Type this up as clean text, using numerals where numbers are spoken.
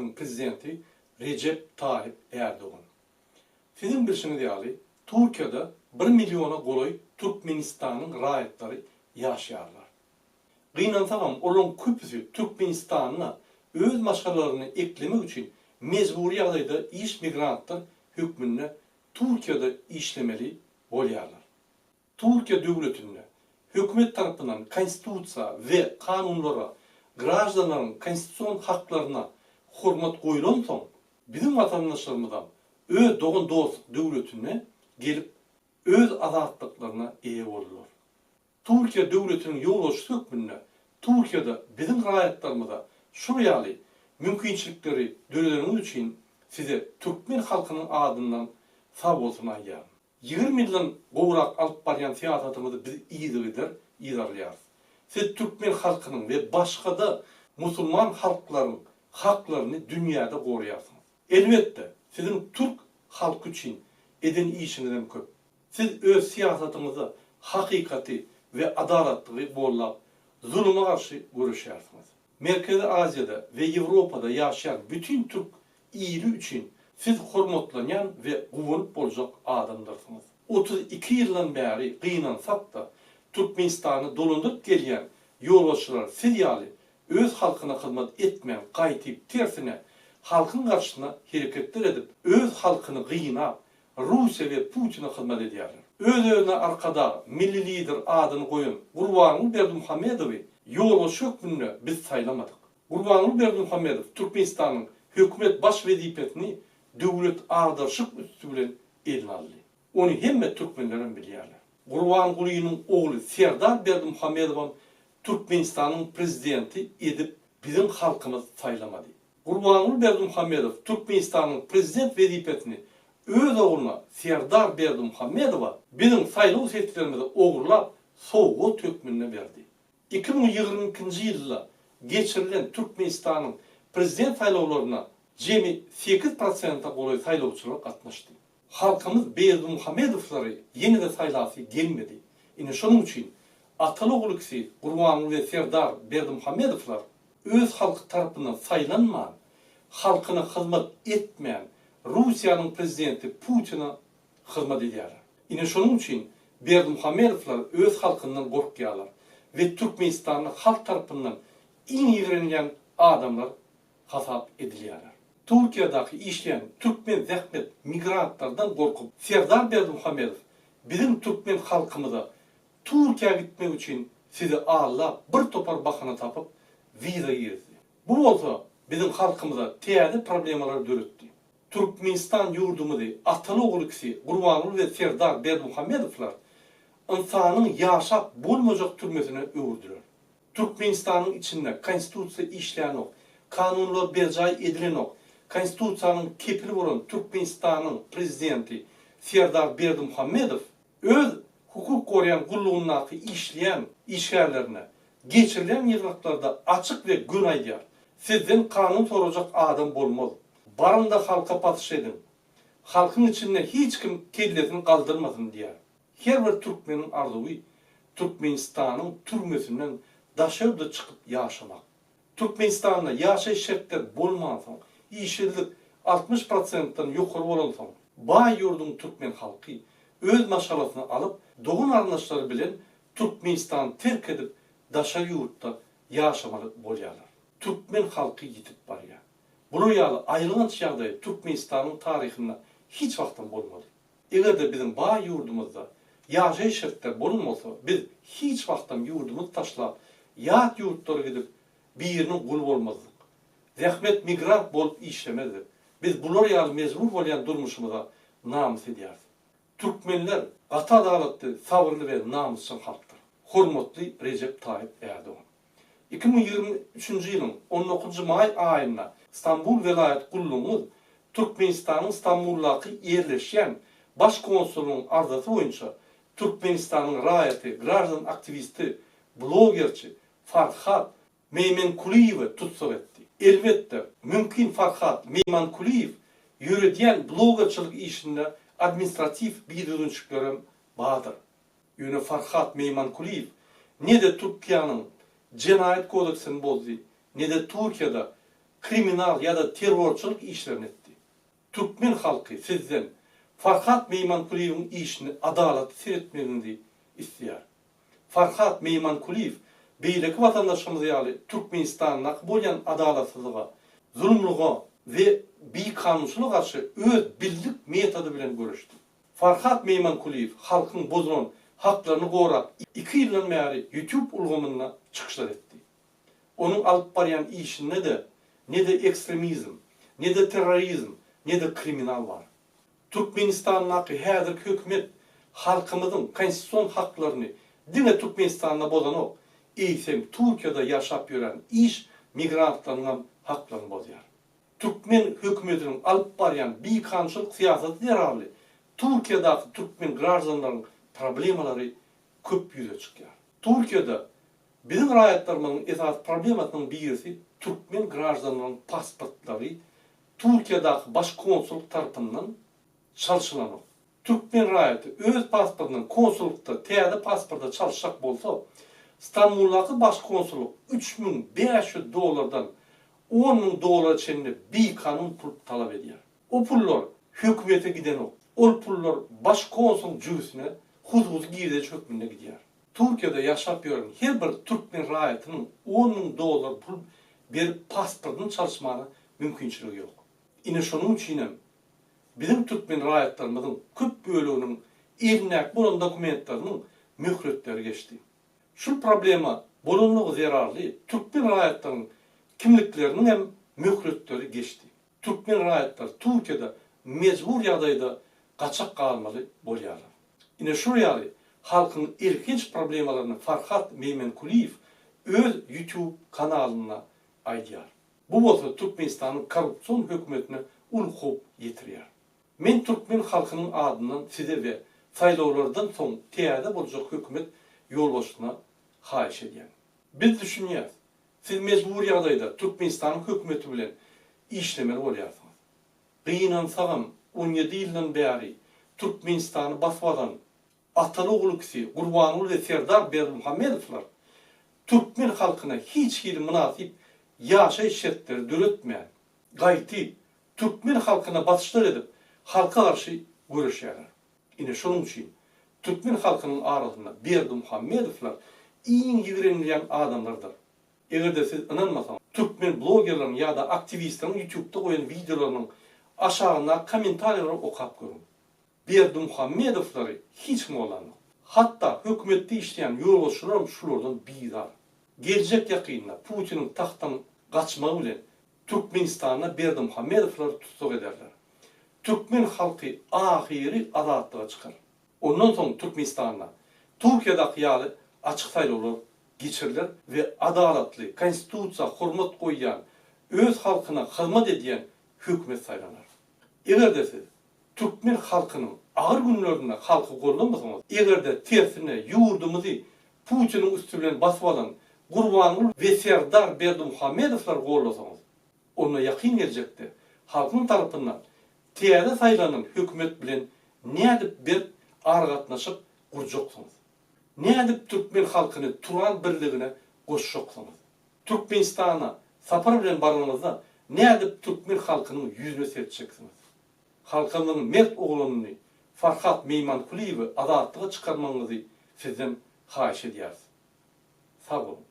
döwletiniň Prezidenti Rejep Taýyp Ärdogan. Siziň bilşiňiz ýaly, Türkiýede bir milliona golaý Türkmenistanyň raýatlary ýaşaýarlar. Gynansagam, olaryň köpüsi Türkmenistanda öz maşgalalaryny eklemek üçin mejbury ýagdaýda iş migrantlar hökmünde Türkiýede işlemeli bolýarlar. Türkiýe döwletinde hökümet tarapyndan konstitusiýa we kanunlara, graždanlaryň konstitusion haklaryna hormat goýlansoň, biziň watandaşlarymyzam öz dogan-dostluk döwletine gelip öz azatlyklaryna eýe boldular. Türkiýe döwletiniň ýolbaşçysy hökmünde Türkiýede biziň raýatlarymyza şul ýaly mümkinçilikleri döredeniňiz üçin size türkmen halkynyň adyndan sagbolsun aýdýaryn. 20 ýyldan gowrak alyp barýan syýasatyňyzy biz yzygider yzarlaýarys. Siz türkmen halkynyň we başga-da musulman halklaryň haklaryny dünýäde goraýarsyňyz. Elbetde, siziň türk halky üçin eden işiňizem köp. Siz öz syýasatyňyzda hakykaty we adalatlygy gollap, zuluma garşy göreşýärsiňiz. Merkezi Aziýada we Ýewropada ýaşaýan bütin türk ili üçin siz hormatlanýan we guwanyp boljak adamdyrsyňyz. 32 ýyldan bäri gynansak-da, Türkmenistany dolandyryp gelýän ýolbaşçylar siz ýaly öz halkyna hyzmat etmän, gaýtyp tersine, halkyň garşysyna hereketler edip, öz halkyny gynap, Russiýa we Putine hyzmat edýärler. Öz-özüne Arkadag, Milli Lider adyny goýan Gurbanguly Berdimuhamedowy ýolbaşçy hökmünde biz saýlamadyk. Gurbanguly Berdimuhamedow Türkmenistanyň hökümet baş wezipesini döwlet agdaryşyk üsti bilen eline aldy. Ony hemme türkmenlerem bilýärler. Gurbangulynyň ogly Serdar Berdimuhamedowam Türkmenistanyň prezidenti edip biziň halkymyz saýlamady. Gurbanguly Berdimuhamedow Türkmenistanyň prezident wezipesini öz ogluna Serdar Berdimuhamedowa biziň saýlaw seslerimizi ogurlap sowgat hökmünde berdi. 2022-nji ýylda geçirilen Türkmenistanyň prezident saýlawlaryna jemi sekiz prosente golaý saýlawçylar gatnaşdy. Halkymyz Berdimuhamedowlary ýene-de saýlasy gelmedi. Ine şonuň üçin ataly-ogul ikisi Gurbanguly we Serdar Berdimuhamedowlar öz halky tarapyndan saýlanman, halkyna hyzmat etmän Russiýanyň prezidenti Putine hyzmat edýärler. Ine şonuň üçin Berdimuhamedowlar öz halkyndan gorkýarlar we Türkmenistanda halk tarapyndan iň ýigrenilýän adamlar hasap edilýärler. Türkiýedäki işleýän türkmen zähmet migrantlardan gorkup Serdar Berdimuhamedow biziň türkmen halkymyza Türkiýä gitmek üçin sizi aldap bir topar bahana tapyp wiza girizdi. Bu bolsa biziň halkymyza täze problemalary döretdi. Türkmenistan ýurdumyzy ataly-ogul ikisi Gurbanguly we Serdar Berdimuhamedowlar ynsanyň ýaşap bolmajak türmesine öwürdiler. Türkmenistanyň içinde konstitusiýa işlänok, kanunlar berjaý edilenok, konstitusiýanyň kepili bolan Türkmenistanyň prezidenti Serdar Berdimuhamedow öz hukuk goraýan gullugyndaky işleýän işgärlerine geçirilen ýygnaklarda açyk we göni aýdýar, Sizden kanun sorajak adam bolmaz. Baryň-da halka patyşa ediň. Halkyň içinde hiç kim kellesini galdyrmasyn diýýär. Her bir türkmeniň arzuwy Türkmenistanyň türmesinden daşarda çykyp ýaşamak. Türkmenistanda ýaşaýyş şertler bolmansoň, işsizlik 60 prosentden ýokary bolansoň, baý ýurduň türkmen halky öz maşgalasyny alyp, dogan-garyndaşlary bilen Türkmenistany terk edip daşary ýurtda ýaşamaly bolýarlar. Türkmen halky ýitip barýar. Bular ýaly aýylganç ýagdaý Türkmenistanyň taryhynda hiç wagtam bolmady. Eger-de biziň baý ýurdumyzda ýaşaýyş şertleri bolan bolsa, biz hiç wagtam ýurdumyzy taşlap, ýat ýurtlara gidip, biriniň guly bolmazdyk. Zähmet migrant bolup işlemezdik. Biz bular ýaly mejbur bolýan durmuşymyza namys edýäris. Türkmenler gaty adalatly, sabyrly we namysjaň halkdyr. Hormatly Rejep Taýyp Ärdogan. 2023-nji ýylyň on dokuzynjy maý aýynda Stambul welaýat gullugyňyz Türkmenistanyň Stambuldaky ýerleşýän Baş konsulynyň arzasy boýunça Türkmenistanyň raýaty, graždan aktiwisti, blogerçi Farhad Meýmenkulyýewi tussag etdi. Elbetde, mümkin Farhad Meýmankulyýew ýöredýän blogerçilik işinde administratiw bidüzgünçiliklerem bardyr. Ýöne Farhad Meýmankulyýew ne-de Türkiýäniň Jenaýat kodeksini bozdy, ne-de Türkiýede. kriminal ýa-da terrorçylyk işlerini etdi. Türkmen halky sizden Farhat Meýmankulyýewiň işini adalatly seretmegiňizi isleýär. Farhat Meýmankulyýew beýleki watandaşymyz ýaly Türkmenistandaky bolýan adalatsyzlyga, zulumlyga we bikanunçylyga garşy öz birlik metody bilen göreşdi. Farhat Meýmankulyýew halkyň bozulan haklaryny gorap iki ýyldan bäri YouTube ulgamynda çykyşlar etdi. Onuň alyp barýan işinde-de ne-de ekstremizm, ne-de terrorizm, ne-de kriminal bar. Türkmenistandaky häzirki hökümet halkymyzyň konstitusion haklaryny diňe Türkmenistanda bozanok, eýsem Türkiýede ýaşap ýören iş migrantlarynyňam haklaryny bozýar. Türkmen hökümetiniň alyp barýan bikanunçylyk syýasaty zerarly Türkiýedaky türkmen graždanlaryň problemalary köp ýüze çykýar. Türkiýede biziň raýatlarymyzyň esasy problemasynyň birisi türkmen graždanlaryň pasportlary Türkiýedaky baş konsullyk tarapyndan çalşylanok. Türkmen raýaty öz pasportyndan konsullykda täze pasporta çalyşjak bolsa, Stambuldaky baş konsullyk 3500 dollardan 10 000 dollara çenli bikanun pul talap edýär. O pullar hökümete gidenok. Ol pullar baş konsulyň jübüsine hususy girdeji hökmünde gidýär. Türkiýede ýaşap ýören her bir türkmen raýatynyň 10 000 dollar pul berip pasportyny çalyşmana mümkinçiligi ýok. Ine şonuň üçinem biziň türkmen raýatlarymyzyň köp böleginiň elindäki bolan dokumentleriniň möhletleri geçdi. Şul problema bolanlygy zerarly türkmen raýatlaryň kimlikleriniň hem möhletleri geçdi. Türkmen raýatlary Türkiýede mejbur ýagdaýda gaçak galmaly bolýarlar. Ine şul ýaly halkyň elhenç problemalaryny Farhat Meýmenkuliýew öz YouTube kanalynda aýdýar. Bu bolsa Türkmenistanyň korrupsion hökümetine uly howp ýetirýär. Men türkmen halkynyň adyndan size we saýlawlardan soň täze boljak hökümet ýolbaşçysyna haýyş edýän. Biz düşünýäs, siz mejbur ýagdaýda Türkmenistanyň hökümeti bilen işlemeli bolýarsyňyz. Gynansagam, on ýedi ýyldan bäri Türkmenistany basyp alan ataly-ogul ikisi Gurbanguly we Serdar Berdimuhamedowlar türkmen halkyna hiç hili mynasyp ýaşaýyş şertleri döretmän, gaýty türkmen halkyna basyşlar edip, halka garşy göreşýärler. Ine şonuň üçin türkmen halkynyň arasynda Berdimuhamedowlar iň ýigrenilýän adamlardyr. Eger-de siz ynanmasaňyz, türkmen blogerleriň ýa-da aktiwistleriň ýutubda goýan wideolarynyň aşagyndaky kommentariýalary okap görüň. Berdimuhamedowlary hiç kim goldanok. Hatda hökümetde işleýän ýolbaşçylaram şulardan bizar. Geljek ýakynda Putiniň tagtdan gaçmagy bilen Türkmenistanda Berdimuhamedowlary tussag ederler. Türkmen halky ahyry azatlyga çykar. Ondan soň Türkmenistanda Türkiýedaky ýaly açyk saýlawlar geçiriler we adalatly, konstitusiýa hormat goýýan, öz halkyna hyzmat edýän hökümet saýlanar. Eger-de siz türkmen halkynyň agyr günlerinde halky goldamasaňyz, eger-de tersine ýurdumyzy Putiniň üsti bilen basyp alan Gurbanguly we Serdar Berdimuhamedowlary gollasaňyz, onda ýakyn geljekde halkyň tarapyndan täze saýlanan hökümet bilen nädip berk aragatnaşyk gurjaksyňyz? Nädip türkmen halkyny Turan birligine goşjaksyňyz? Türkmenistana sapar bilen baranyňyzda nädip türkmen halkynyň ýüzüne seretjeksiňiz? Halkymyzyň mert oglanyny Farhat Meýmankulyýewi azatlyga çykarmagyňyzy sizden haýyş edýäris. Sag boluň.